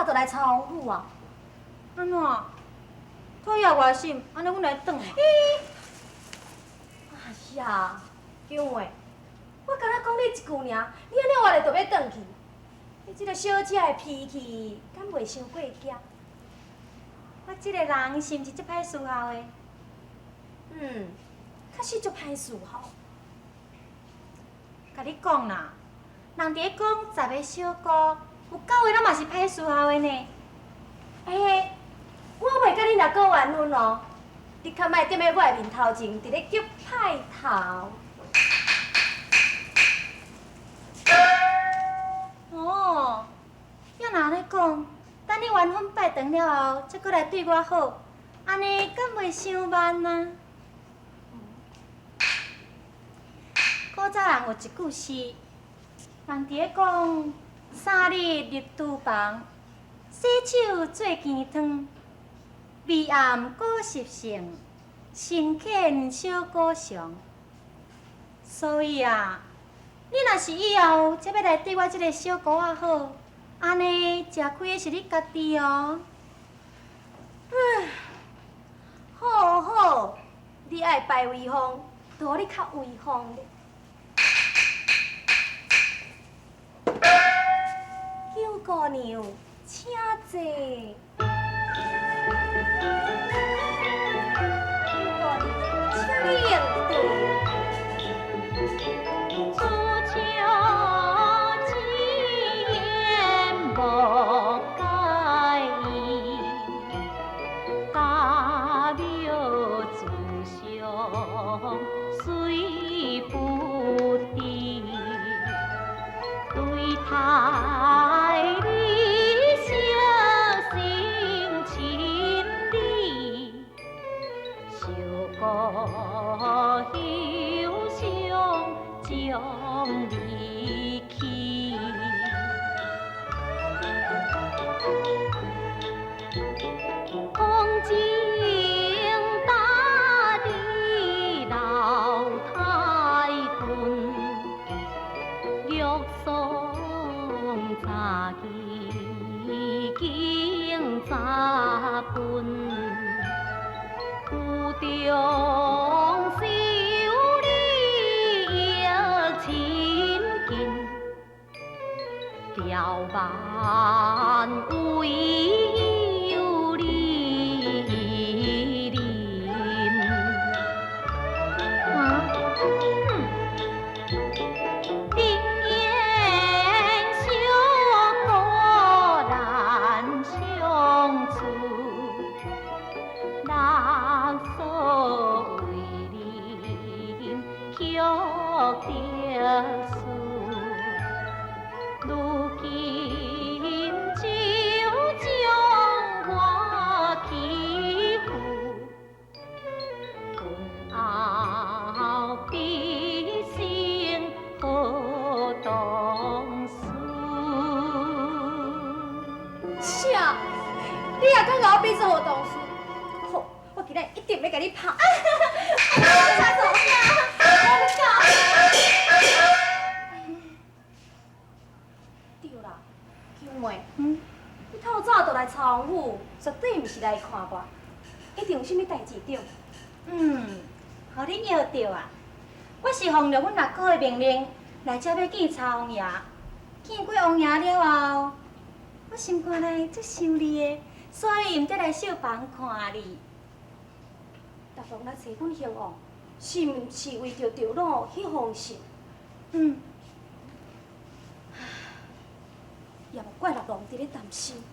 早就來查王府啊？按怎？討厭外心，按呢阮來轉。咦？哎呀，姜妹，我敢若講你一句爾，你按呢話咧就欲轉去。你這个小姐的脾氣，敢袂傷過激？我這个人是毋是足歹伺候的？嗯，確實足歹伺候。共你講啦，人佇咧講十个小姑，有九个攏嘛是歹伺候的呢。欸，我袂佮你六哥緣分哦，你較莫踮咧我的面頭前，佇咧激派頭。哦，要若按呢講，等你完婚拜堂了後，才閣來對我好，按呢敢袂傷慢啊？古早人有一句詩，人佇咧講：三日入廚房，洗手做羹湯，微暗古習性，誠懇小姑常。所以啊，你若是以後才欲來對我這个小姑仔好，按呢食虧的是你家己哦。唉，好好，你愛擺威風，就予你較威風咧。邱姑娘，請坐。邱姑娘，請你用茶。此笑此言莫介意，家庙自相随不知，對待你相信親理，小姑休想將離棄。風景大地老太君，玉送早已經十分，府中修理亦親近，刁蠻唯有你人。啊？寧願小姑難相處，人所為人卻得輸。如今就將我欺負，婚後必成好同事。啥？你也敢共我比做好同事？好，我今仔一定欲共你拍。我做啥？我欲教。對啦，秋妹，你透早就來查王府，絕對毋是來看我，一定有啥物代誌對？嗯，予你搖著啊！我是奉著阮阿哥的命令來遮欲見查王爺。見過王爺了後，我心肝內足想你的，所以毋才來繡房看你。六郎來揣阮興王，是毋是為著趙老彼封信？嗯。也無怪六郎佇咧擔心。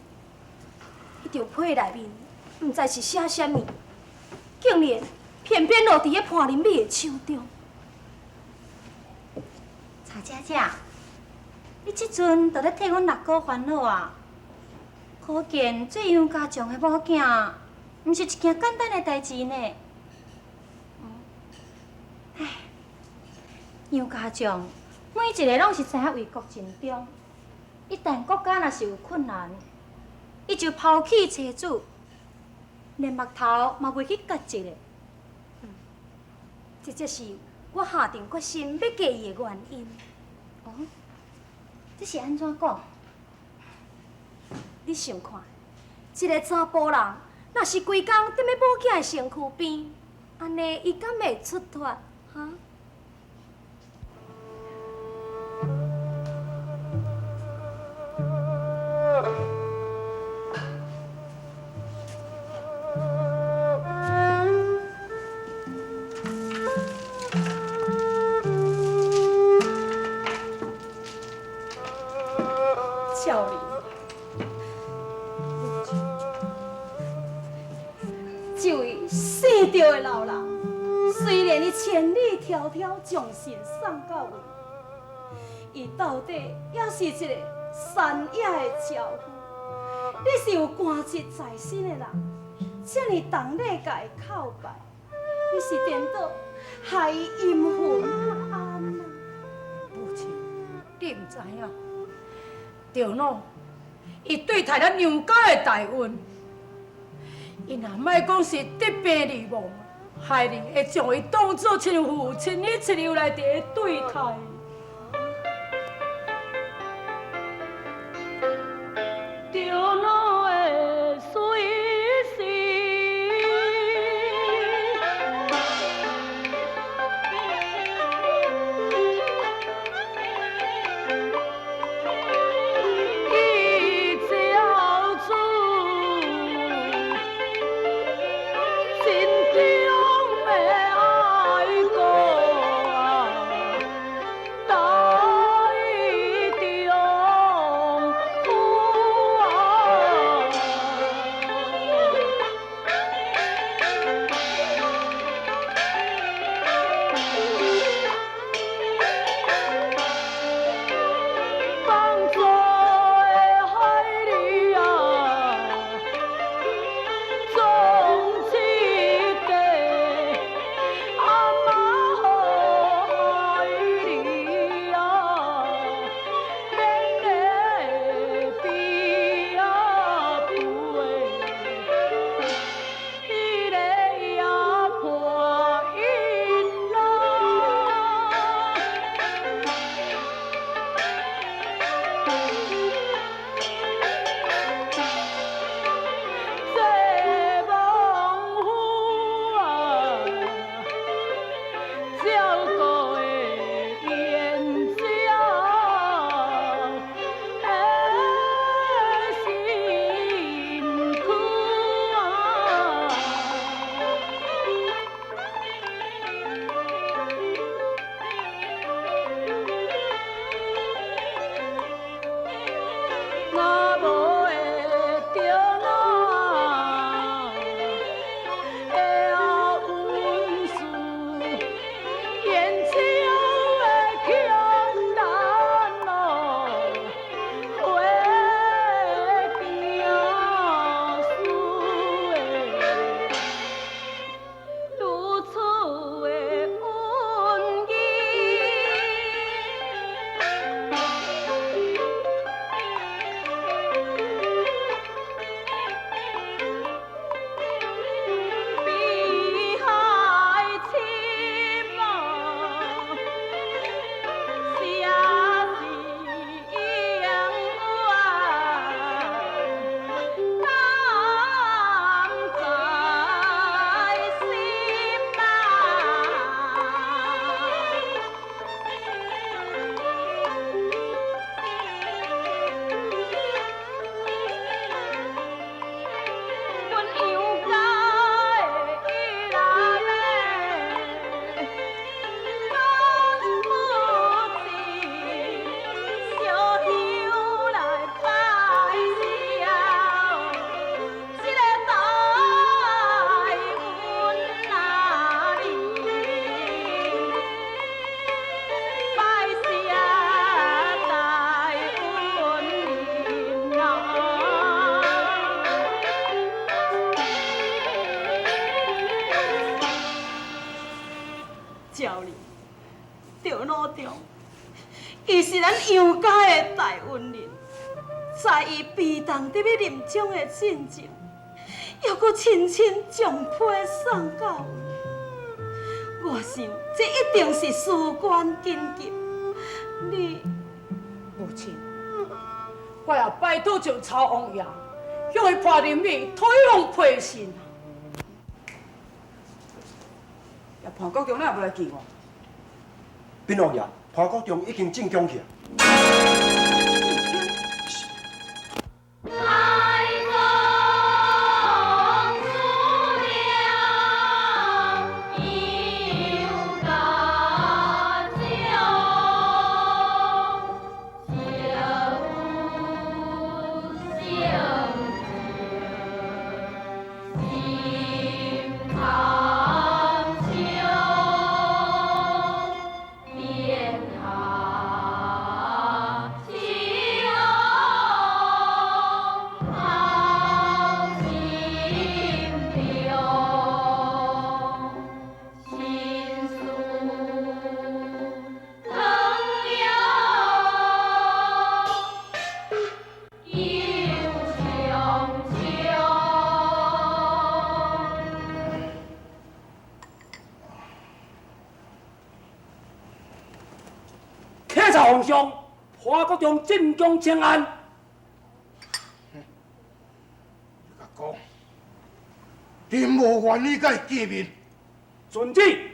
彼張批內面，毋知是寫啥物，竟然偏偏落佇彼潘林美的手中。查姐姐，你這陣就咧替阮六哥煩惱啊？可見做楊家將的某囝，毋是一件簡單的代誌呢。唉，楊家將每一个攏是知影為國盡忠，一旦國家若是有困難，伊就拋棄妻子，連目頭嘛袂去結一下。這才是我下定決心欲嫁伊的原因。哦，這是按怎講？你想看，一个查埔人，若是規工踮咧某囝的身軀邊，按呢伊敢會出脫？哈？俏玲，這位生著的老人，雖然伊千里迢迢將信送到位，伊到底也是一個山野的樵夫。你是有官職在身的人，遮爾重禮共伊叩拜，你是顛倒害伊陰魂不安啊！母親，你毋知影，著喏，伊對待咱娘家的大恩，伊若莫講是得病罹亡，害人會將伊當做親像父親彼一樣來佇咧對待。著喏的水時，伊照主真強的愛國啊，大丈夫啊！放逐的海裡啊，总一个阿妈好海裡啊，免来比啊不的，彼个也破音啦。这亡夫啊，照顾的燕鸟的身躯啊。若無會著哪會恩師，燕鳥的強難咯，花行輸的如此的恩義。碧海深啊，写是永远甘在心啊。阮杨家的伊若欲讲不尽，烧香来拜谢，这个大恩啊哩，拜谢大恩人啊。俏玲，著老中，伊是咱楊家的大恩人，在伊病重得欲臨終的進前，猶閣親親將批送到位。我想這一定是事關緊急。你母親，我也拜託上曹王爺，向伊潘仁美推封批信。呀，潘國忠哪會無來見我？稟王爺，潘國忠已經進宮去啊。啟奏皇上，潘國忠進宮請安。你共講，朕無願意佮伊見面。遵旨。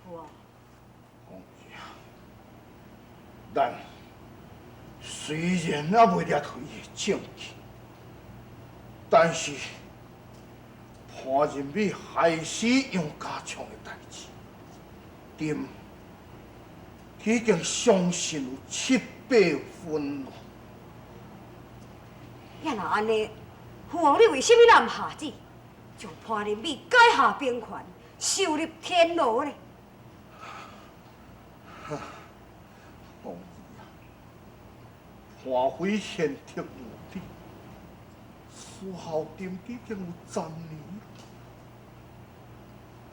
王爺，咱雖然猶未掠退伊的證據，但是潘仁美害死楊家將的代誌，朕已經相信有七八分咯。也若按呢，父王你為啥物若毋下旨，將潘仁美解下兵權，收入天牢呢？王兒啊，潘妃賢德無比，伺候朕已經有10年，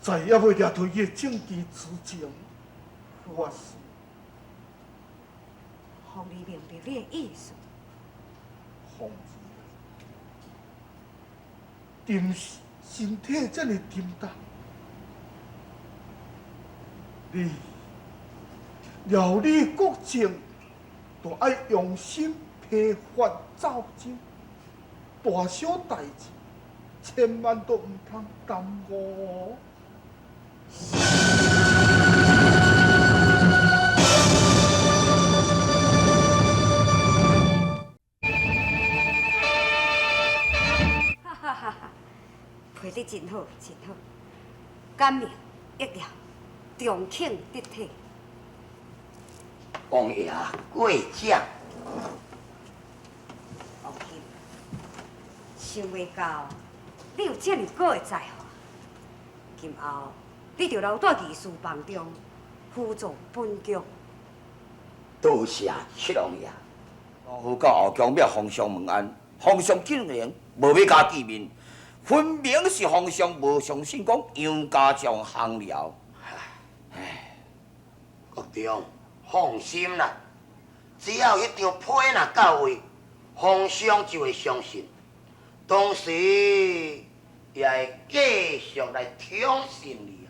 在猶未掠退伊的證據之前，我是。予你明白你的意思。鳳兒，朕身體這麼沉重，你料理國政，都愛用心批發奏章，大小代誌，千萬都毋通耽誤。哈哈哈哈，批得真好，真好，簡明易了，中肯得體。王爺過獎。王兄，想袂到你有這麼高的才華，今後你就留蹛御書房中輔助本局。多謝七王爺。老夫到後宮欲皇上問安，皇上竟然無欲佮見面，分明是皇上無相信講楊家將降了。唉，國忠，放心啦，只要彼張批若到位，皇上就會相信，當時也會繼續來寵信你啊。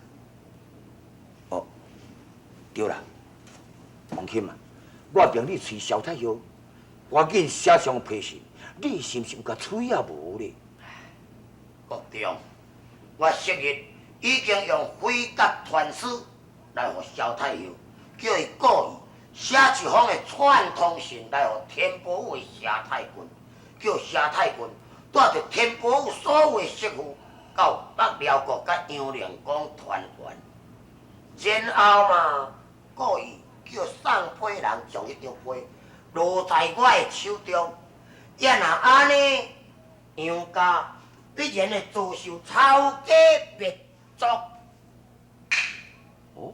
哦，對啦，王欽啊，我命你揣蕭太后，趕緊寫上批信，你是毋是有共揣啊無咧？國忠，我昔日已經用飛鴿傳書來予蕭太后，叫伊故意寫一封的串通信來予天寶府的佘太君，叫佘太君帶著天寶府所有的媳婦到北遼國佮楊靈公團圓，然後嘛，故意叫送批人將彼張批落在我的手中，也若按呢，楊家必然會遭受抄家滅族。哦，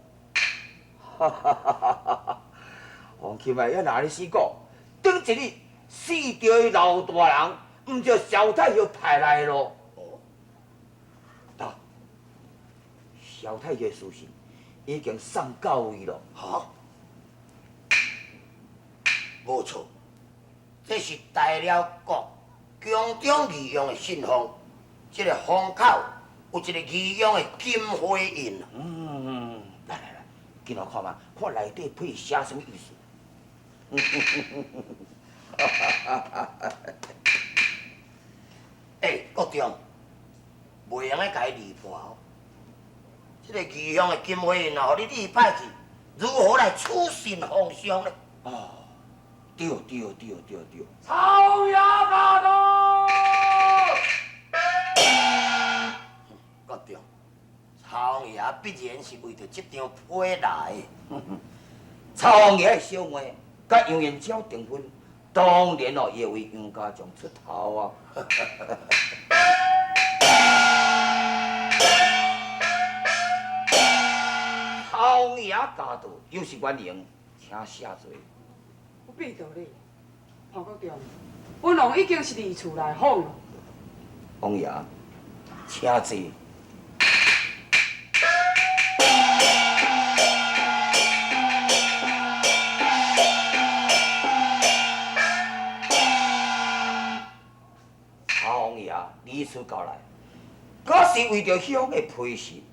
哈哈哈哈哈！王欽啊，也若按呢死講，頂一日死著的老大人，毋就蕭太后派來的囉。哦，呾，蕭太后的書信已經送到位囉。哈，無錯，這是大遼國宮中御用的信封，這個封口有一個御用的金花印。來來來，紧来看嘛，看内底批写啥物意思。欸，国中，袂用得共伊离破哦。这个义乡的金花若予你理歹去，如何来处信皇上呢？哦，对对对对对。曹爷驾到！国中，曹王爷必然是为著这张批来的。曹王爷的小妹佮杨延昭订婚，当然哦，伊会为杨家将出头啊。曹王爷驾到，又是原因，请下座。不必道理，潘国忠，本王已经是离厝来访了。王爷，请坐。曹王爷，你厝到来，敢是为著彼方的批信？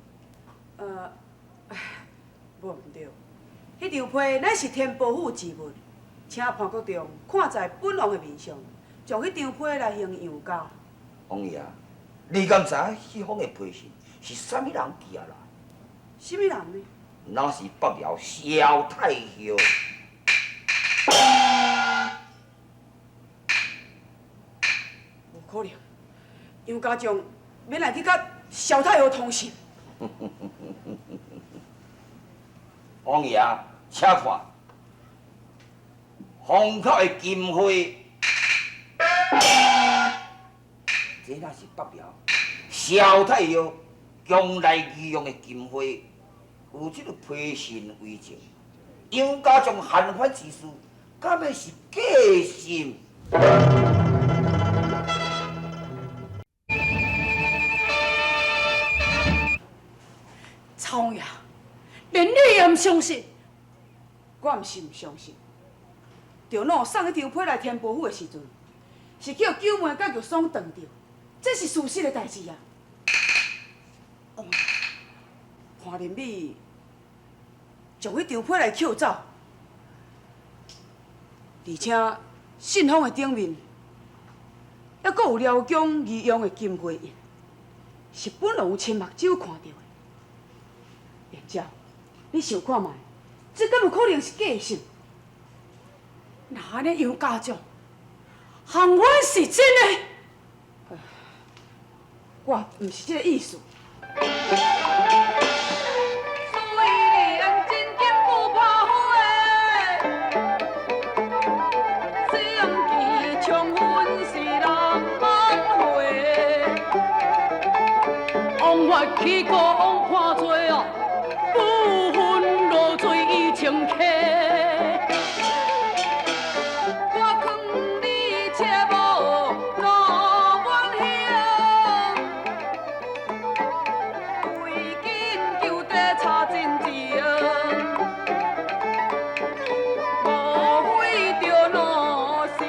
无毋对，彼张批乃是天宝府之物，请潘国忠看在本王的面上，将彼张批来还杨家。王爷，你敢知影彼方的批信是啥物人寄来？啥物人呢？那是北辽萧太后。无可能，杨家将免来去佮萧太后通信。王爷，请看，封口的金花，这若是北辽萧太后强来御用的金花，有这个批信为证，杨家将韩反之事，敢会是假信？曹王爷，连你也毋相信？我毋是毋相信。赵老送彼张批来天宝府的时阵，是叫九妹佮玉霜断著，这是事实的代志啊。王爷，潘林美将彼张批来扣走，而且信封的顶面，犹阁有辽宫御用的金花印，是本王亲目睭看著的。延昭，你想看觅，这敢有可能是假信？若按呢杨家将，项阮是真的？我毋是这个意思。虽然真金不怕火，心机冲昏是人万岁。王法起鼓王看做哦，不分落水清溪。我劝你切莫路远行，为紧求得差真情，无非着恼受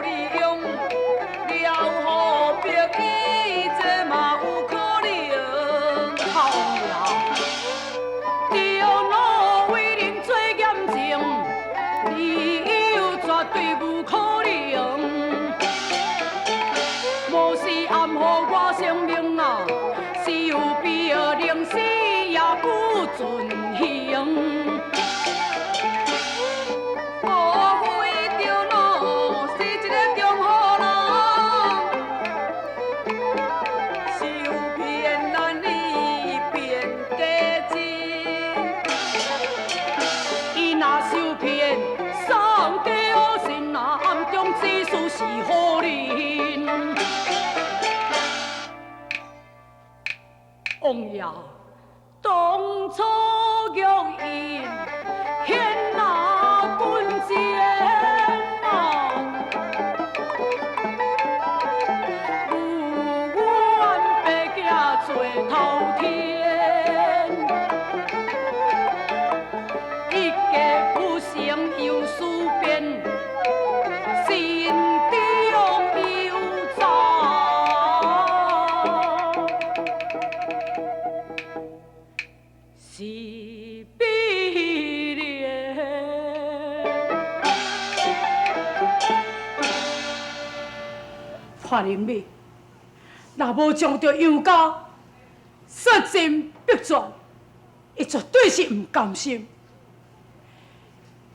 利用，了予白衣这嘛有可能。好啦，着恼为人做严正，理由绝对无可能。无是暗予我性命啊，是有必要宁死也不准行。无非着恼是一个中好人，受骗难以辨假真。伊若受骗，送假信啊，暗中指使是何人？王爷，当初玉印显那军前啊，有阮白囝做头天，一计不成又思变，心中犹在。是悲潘林美，若無將著楊家說盡逼絕，伊絕對是毋甘心。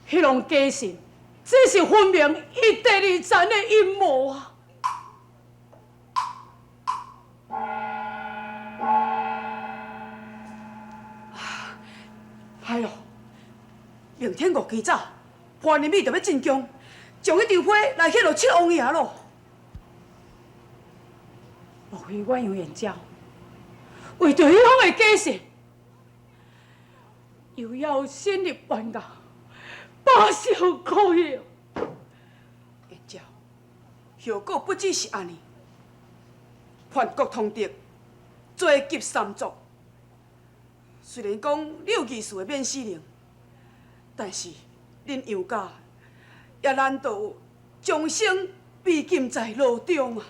彼封家信，這是分明伊第二層的陰謀啊！哎喲，明天五更早，潘林美就欲進宮，將彼張批來獻予七王爺囉。莫非阮楊延昭為著彼封的家信，又要陷入冤家，罷受苦刑？延昭，後果不只是按呢，叛國通敵，罪及三族。雖然講你有義士的免死令，但是恁楊家也難逃終生被禁在牢中啊！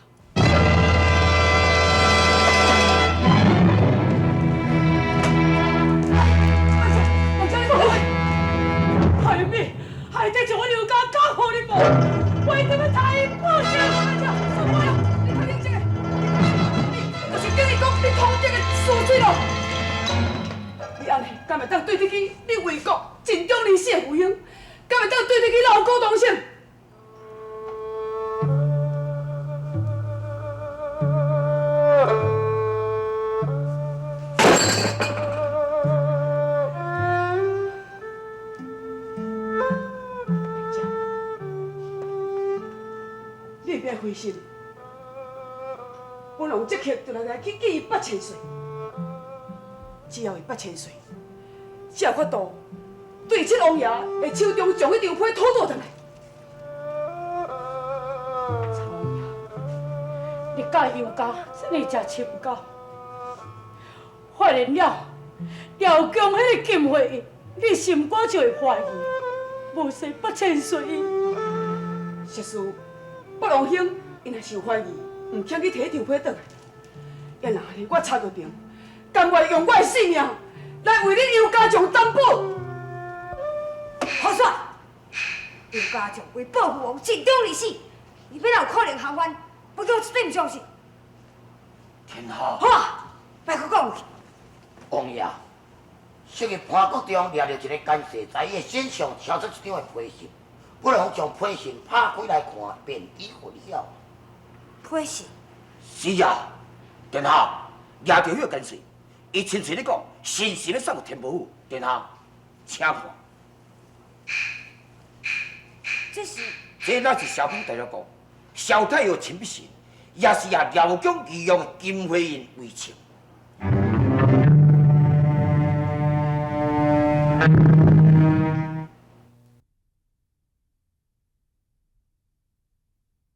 海美，海得将我刘家交予你無？我一定欲替伊報仇！你睇恁這个，你就是等於講你通敵的事實囉。你按呢，敢會當對得起你為國盡忠而死的父兄？敢會當對得起老古董勝？你別灰心，本王即刻就來去見伊八千歲。只要伊八千歲，才有法度對七王爺的手中將彼張批討倒轉來。七王爺，你佮楊家這呢正深交，發現了廖強彼個金會印，你心肝就會懷疑，無說八千歲。實事北王兄伊若是有懷疑，毋肯去提彼張批轉來，也若是我查著定，甘願用我的性命來為恁楊家將擔保。好煞，楊家將為報父王盡忠而死，伊欲哪有可能降番？我叫絕對毋相信。天下。好啊，莫閣講落去。王爺，昔日潘國忠掠著一个奸細，在伊的身上敲出一張的批信，本王將批信拍開來看，便知分曉。批信？是啊，殿下掠著彼个奸細，伊親喙咧講，神神咧送予天寶府。殿下，請看。這是？這乃是蕭邦大了講，蕭太后親筆信，也是也廖強御用的金花印為證。